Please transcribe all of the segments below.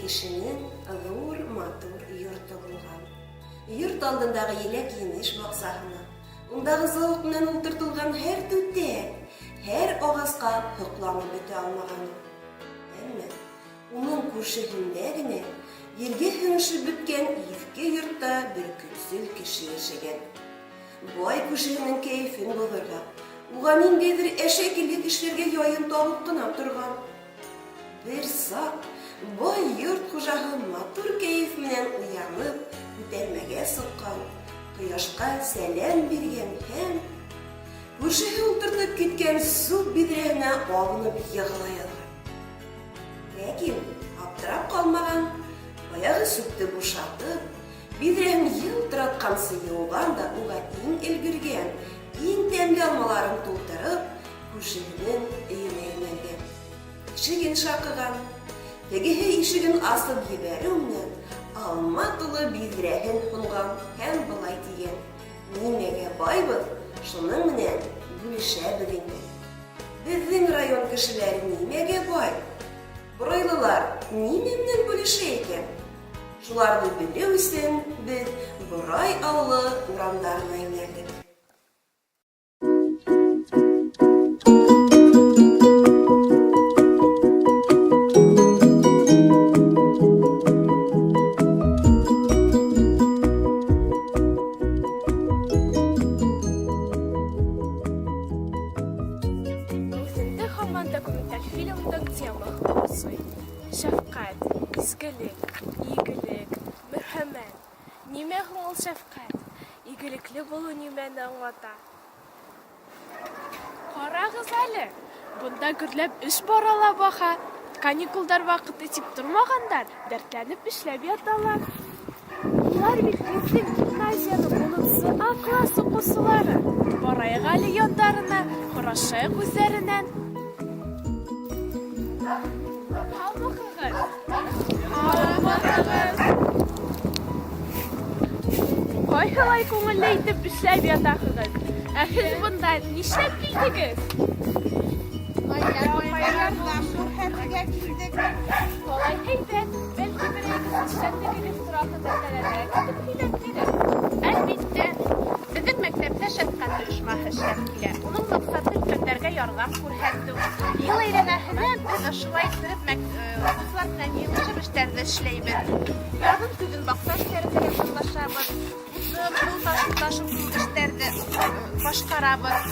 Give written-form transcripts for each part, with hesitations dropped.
кешенең ҙур матур йорто булған. Йорт алдындағы еләк-емеш баҡсаһына, ундағы зауыҡ менән ултыртылған һәр түтәл, һәр ағасҡа һоҡланып бөтә алмаған ул. Әммә уның күршеһендә генә ергә һеңешеп бөткән иҫке йортта бер көнсөл кеше йәшәгән. Бай күршеһенең кәефен боҙорға, уға ниндәйҙер әшәкелек эшләргә яйын табып ҡына торған. Бер сак бай йорт хужаһы матур кәеф менән уянып, күтәрмәгә сыккан, кояшка сәлам биргән һәм күршеһе ултыртып киткән сүп биҙрәһенә абынып егыла язган. Ләкин аптырап калмаган, баягы сүпте бушатып, биҙрәһен елтыраткансы юыган да уга иң өлгергән, иң тәмле алмаларын тултырып, күршеһенең өенә юнәлгән. Ишеген шакыган. Тегеһе ишеген асып ебәрү менән алма тулы биҙрәһен һонган һәм былай тигән, Нимәгә байбыҙ, шуның менән бүлешәбеҙ инде. Беҙҙең район кешеләре нимәгә бай? Борайлылар нимә менән бүлешә икән? Шуларҙы белеү өсөн беҙ Борай авылы урамдарына юнәлдек. Үҙемде һаман документаль фильмдың темаһы борсой. Шәфкать, изгелек, игелек, мөрхәмәт. Нимә һуң ул шәфкать? Игелекле булыу нимәне аңлата? Ҡарағыҙ әле, бында гөрләп эш бара ла баһа. Каникулдар ваҡыты тип тормағандар, дәртләнеп эшләп яталар. Улар бит безнең гимназиянең унынсы А класс уҡыусылары. Барайыҡ әле яндарына, һорашайыҡ үзҙәренән. Һаумыһығыҙ! Һаумыһығыҙ! Ҡайһылай күңелле итеп эшләп ятаһығыҙ. Ә һеҙ бында нишләп килдегеҙ? Күрһәтергә килдек. Алай әйбәт. Бәлки берәйегеҙ эшсәнлегегеҙ тураһында тәләнрәк итеп һөйләп бирер? Әлбиттә. Беҙҙең мәктәптә шәфкать оешмаһы эшләп килә. Уның маҡсаты өлкәндәргә ярҙам күрһәтеү. Йыл әйләнәһенә беҙ ошолай иттереп укыусылар менән йыйылышып эштәрҙе эшләйбеҙ. Яҙын көҙөн баҡса эштәрендә лә катнашабыҙ. Утын, һыу ташу ташыу кеүек эштәрҙе башҡарабыҙ.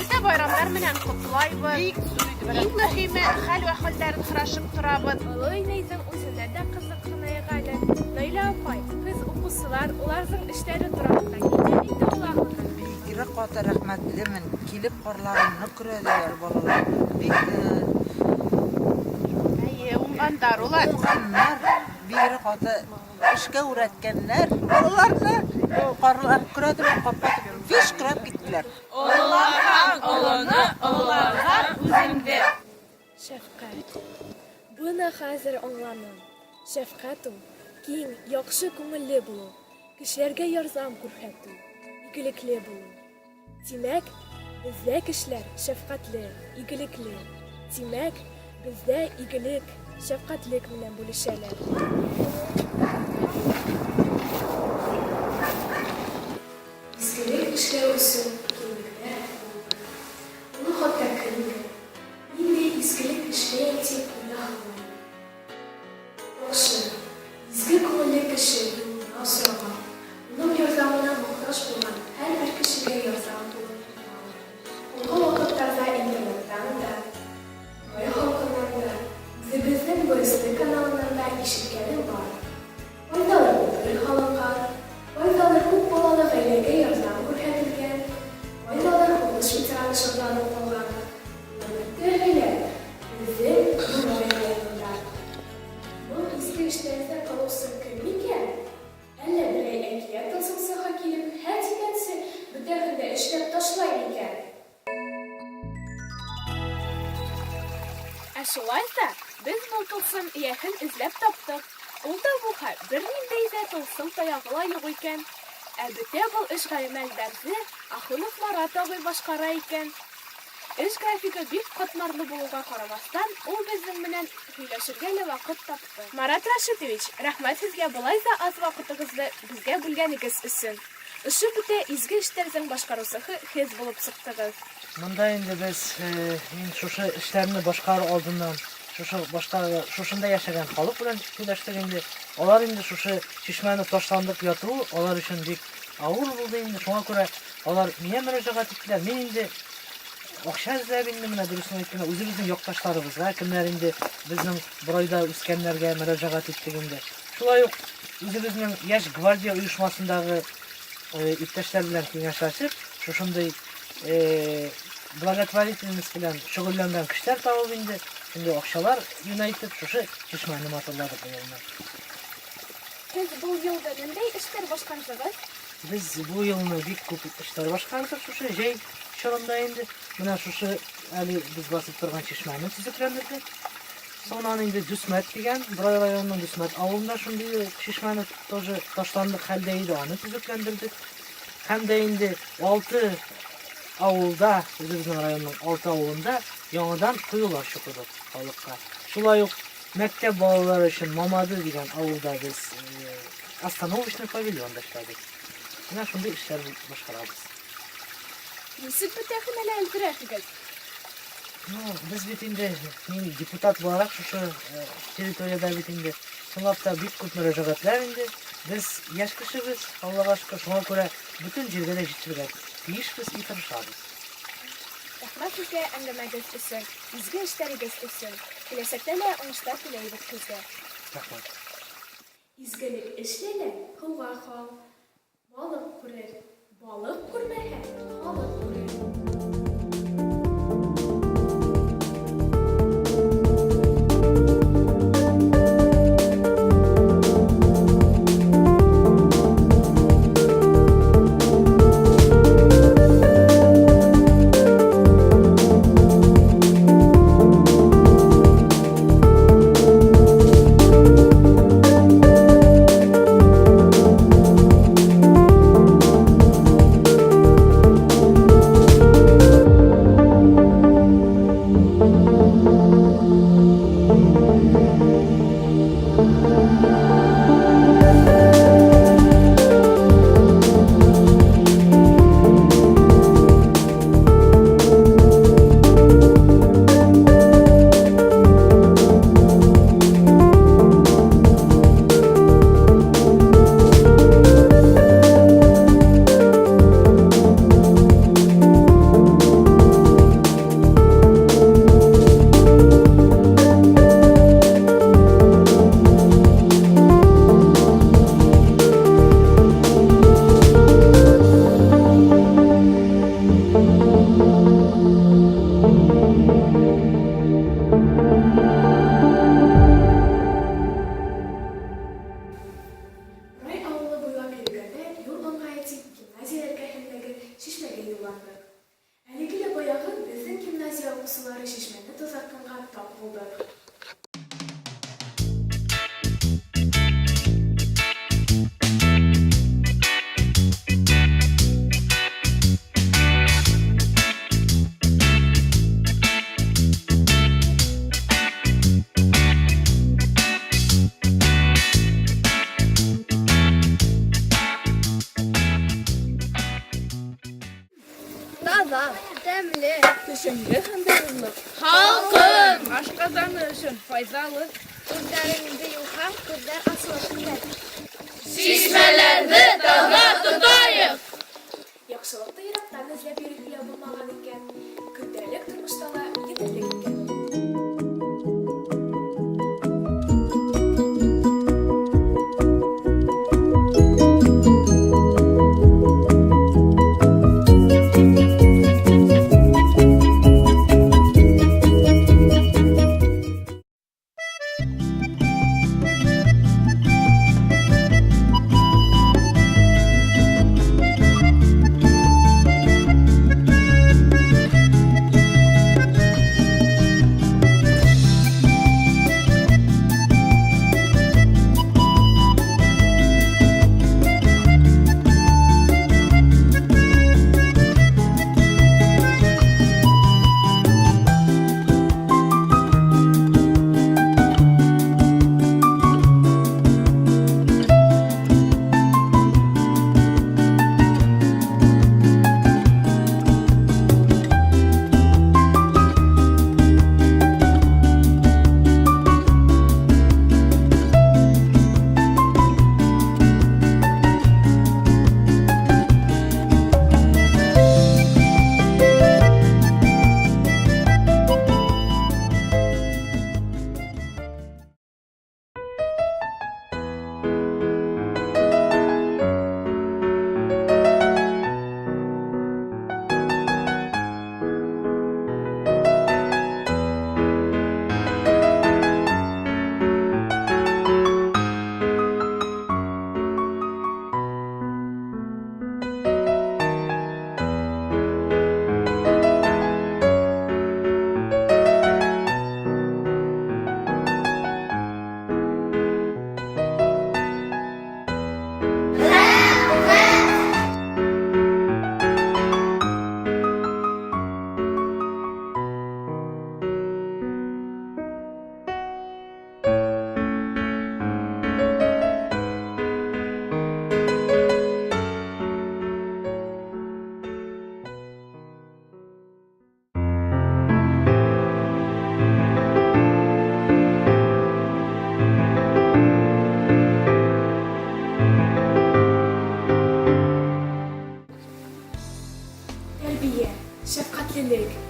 Бөтә байрамдар менән ҡотлайбыҙ. Иң мөһиме, хәл-әхвәлдәрен һорашып торабыҙ. Оло инәйҙең үзенә дә ҡыҙыҡһынайыҡ әле. Наилә апай, һеҙ уҡыусылар, уларҙың эштәре тураһында нимә әйтә алаһығыҙ? Бигерәк каты рәхмәтлемен. Килеп карларымны көрәделәр балалар. Бик Әйе, уңгандар улар. Уңганнар, бигерәк каты эшкә үрәткәннәр балаларны. Карлар көрәделәр, капка төбен виш көрәп киттеләр. Олыларҙан олоно, ололарҙан үзеңде. Шәфкать. Бына хәзер аңланым. Шәфкать ул, киң, яҡшы күңелле булыу, кешеләргә ярҙам күрһәтү, игелекле булыу. Димәк, бездә кешеләр шәфкатьле, игелекле. Димәк, бездә игелек, шәфкатьлек менән бүлешәләр. Изгелек эшләү өчен киңлекләр күп. Моны хатта кемдер, нинди изгелек эшләйем дип уйлаганмы? Яхшы, изге күңелле кеше юлында очраган, уның ярдәменә мохтаҗ булган һәрбер кешегә ярдәм кулын һуза ала. Һуңгы вакытларда интернеттан да, район халкыннан да, үзебезнең БСТ каналыннан да ишеткәнем бар. Кайдалыр күпер һалынган, кайдалыр күп балалы гаиләгә ярдәм күрһәтелгән, кайдалыр һугыш ветераны шатланып калган. Болар бөтәһе лә безнең Борай районында. Был изге эшләрҙе ҡылыусы кем икән? Әллә берәй әкиәт тылсымсыһы килеп һә тигәнсе бөтәһен дә эшләп ташлай микән? Ә шулай да без был тылсым ияһен эзләп таптык. Ул да булһа берниндәй ҙә тылсым таягы ла юк икән. Ә бөтә был эш-гамәлдәрҙе Ахунов Марат ағый башҡара икән. Эш графигы бик катмарлы булуга карамастан, ул безнең менән һөйләшергә лә вакыт тапты. Марат Рашитович, рәхмәт сезгә болай да аз вакытыгызны безгә бүлгәнегез өчен. Ошо бөтә изге эшләрнең башкаручыһы һез булып чыктыгыз. Монда инде без мин шушы эшләрне башкарыр алдыннан шушы баштагы шушында яшәгән халык белән сөйләштек инде. Алар инде шушы чишмәне ташландык ятуы алар өчен бик авыр булды инде. Шуңа күрә алар миңа мөрәҗәгать иттеләр. Мин инде акча эзләп инде менә дөресен әйткәндә үзебезнең якташларыбызга, кемнәр инде безнең Борайда үскәннәргә мөрәҗәгать иттек инде. Шулай ук үзебезнең Яшь гвардия оешмасындагы иптәшләр белән киңәшләшеп, шушындый благотворительность белән шөгыльләнгән кешеләр табып инде, шундый акчалар юнәйтеп, шушы чишмәне матурладык быелны. Сез бу елда ниндәй эшләр башкардыгыз? Без бу елны бик күп эшләр башкардык шушы җәй чорында инде. Менә шушы әле без басып торган чишмәне төзекләндердек. Соңыннан инде Дүсмәт дигән, Борай районының Дүсмәт авылында шундый ук чишмәне тоже ташландык хәлдә иде, аны төзекләндердек. Һәм дә инде алты авылда, үзебезнең районның алты авылында яңадан коелар чокыдык халыкка. Шулай ук мәктәп балалары өчен Мамады дигән авылда без остановочный павильон да эшләдек. Менә шундый эшләр башкарабыз. Ничек бөтәһенә лә өлгерәсегез? Ну, без бит инде, мин депутат буларак шушы территориядә бит инде, чынлап та бик күп мөрәҗәгатьләр инде. Без яшь кешебез, Аллага шөкер, шуңа күрә бөтен җиргә дә җитешергә тиешбез и тырышабыз. Рәхмәт сезгә әңгәмәгез өчен, изге эшләрегез өчен. Киләчәктә лә уңышлар теләйбез сезгә. Рәхмәт. Изгелек эшлә лә, һуга кал. Балык күрер. Балык күрмәһә, халык күрер. Рай авылы буйлап йөргәндә юл ыңгае дип гимназия эргәһендәге чишмәгә юлландык. Әлеге лә баягы безнең гимназия укучылары чишмәне тазартканга тап булдык. Таза, тәмле. Төшенке һәм дәвамлы. Халкым! Ашказаны өчен файдалы. Күзләреңде юхаң, күзләр асылып китә. Чишмәләрне таза тотаек! Яхшылыкны ерактан эзләп йөрергә булмаган икән, көндәлек тормышта да етерлек икән ул.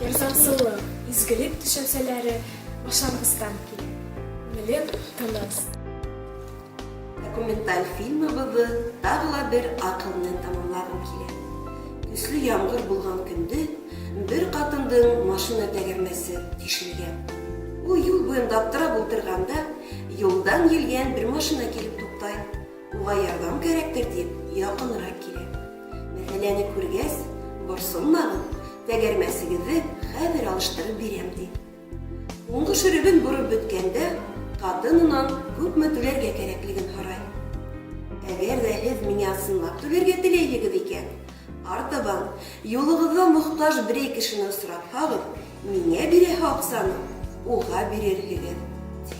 Ярҙамсыллыҡ, изгелек төшөнсәләре башланғыстан килә. Күңелем тыныс. Документаль фильмыбыҙҙы тағы ла бер аҡыл менән тамамлағым килә. Көслө ямғыр булған көндө бер ҡатындың машина тәгәрмәсе тишелгән. Ул юл буйында аптырап ултырғанда, юлдан елгән бер машина килеп туҡтай. Уға ярҙам кәрәктер тип, яҡыныраҡ килә. Мәсьәләне күргәс, борсолмағыҙ, тәгәрмәсегеҙҙе хәҙер алыштырып бирәм, ди. Һуңғы шөрөбөн бороп бөткәндә, ҡатын унан күпме түләргә кәрәклеген һорай. Әгәр ҙә һеҙ миңә ысынлап түләргә теләйһегеҙ икән, артабан юлығыҙҙа мохтаж берәй кешене осратһағыҙ, миңә бирәһе аҡсаны уға бирерһегеҙ, ти.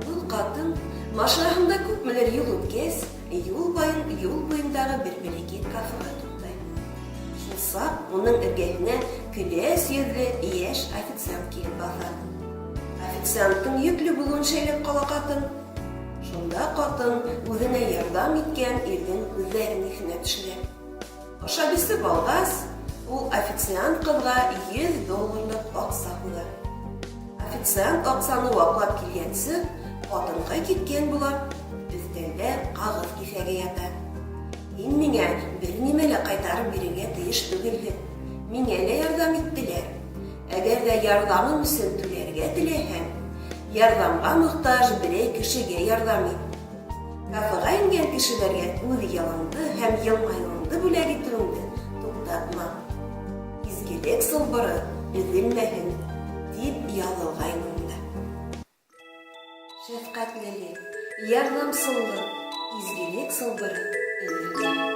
Был ҡатын машинаһында күпмелер юл үткәс, юл байын юл буйындағы бер бәләкәй кафеға туҡтай. Шул саҡ уның эргәһенә көләс йөҙлө йәш официант килеп баҫа. Официанттың йөклө булыуын шәйләп ҡала ҡатын. Шунда ҡатын үҙенә ярҙам иткән ирҙең һүҙҙәрен иҫенә төшөрә. Ашап эсеп алғас, ул официант ҡыҙға 100 долларлыҡ аҡса һуҙа. Официант аҡсаны ваҡлап килгәнсе, ҡатынға киткән була, өҫтәлдә ҡағыҙ киҫәге ята. Һин миңә бер нимә лә ҡайтарып бирергә тейеш түгелһең. Миңә лә ярҙам иттеләр. Әгәр ҙә ярҙамым өсөн түләргә теләһәң, ярҙамға мохтаж берәй кешегә ярҙам ит. Кафеға ингән кешеләргә үҙ ялыңды һәм йылмайыуыңды бүләк итеүеңде туҡтатма. Изгелек сылбыры өҙөлмәһен, тип яҙылғайны унда. Шәфҡәтлелек, ярҙамсыллыҡ, изгелек сылбыры өҙөлмәһен.